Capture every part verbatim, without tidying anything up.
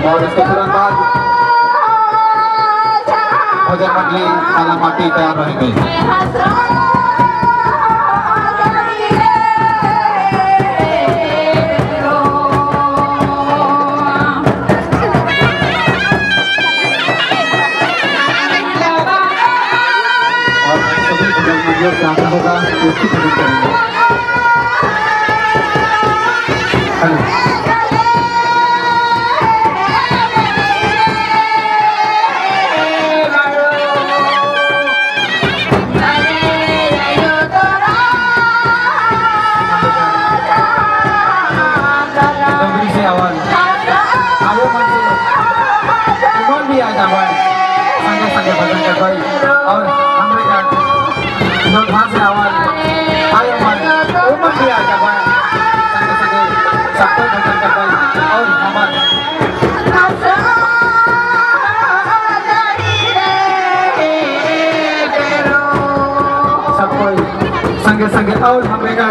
और इसके तुरंत बाद भोजन मंडली काला माटी तैयार रहेंगे। और सभी भोजन मंडलियों से आग्रह होगा कि उसकी भोजन करेंगे। हेलो। डोगरी से आवाज। आयो मन से, उमन भी आ जावन। संगे संगे भजन करबई। और हमरे का जो भाषा आवाज, आयो मन, उमन भी आ जावन। संगे संगे सबको भजन करबई। और हमार सब कोई संगे संगे और हमरे का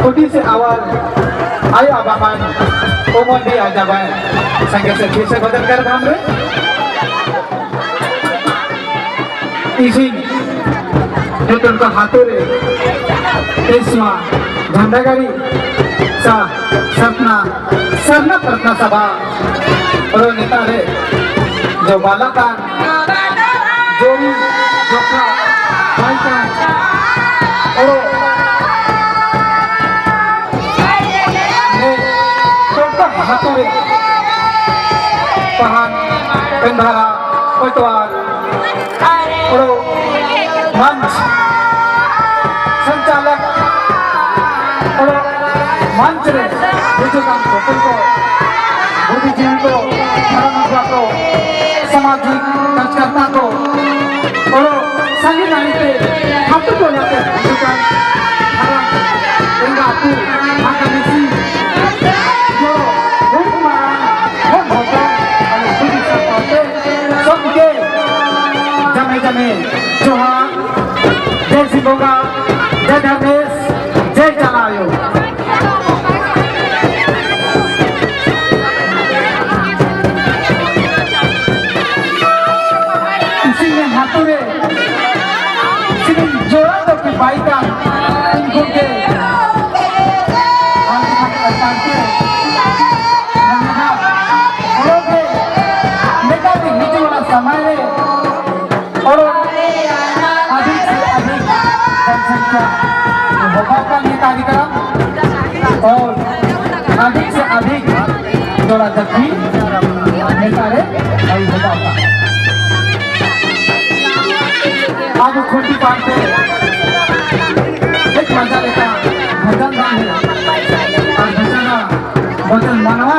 खुदी से आवाज आयो अबा मन, उमन भी आ जावन। संगे से फिर से भजन करब हमरे। इसी जो तुमको हाथों रे, पेशवा, झंडा गाड़ी, सा, सपना, सरना प्रार्थना सभा, और नेता रे, जो बाला का जोड़ी, जोखा, भाई का, और ने, तोका हाथों रे, पहान, कंधारा, पटवार, और मंच संचालक, और मंच रे, बुजुर्गन को, उनको, बुद्धिजीवी को, धर्म को, सामाजिक कार्यकर्ता को, और संगीत नारी के, हाथ को लेके, बुजुर्गन, धर्म, इंगा तू, भागमिसी, जो, बहुत मारा, बहुत होता, और खुद ही सब पाते, सबके, जमे जमे, जोहार, जय सिंह बोगा, जय धर्मेस, जय चाला आयो। इसी में हाथों रे, इसी में जोड़ा तो कि बाई का, इनको के, और हम करते हैं, धन्यवाद। और के, नेता के बीच वाला समय रे, और अधिक से अधिक जनसंख्या होगा का ये कार्यक्रम और अधिक से अधिक जोड़ा जबकि नेता रे भाई होगा का। अब खूंटी पार पे एक मजा लेता भजन गान है और भजन, भजन मनवा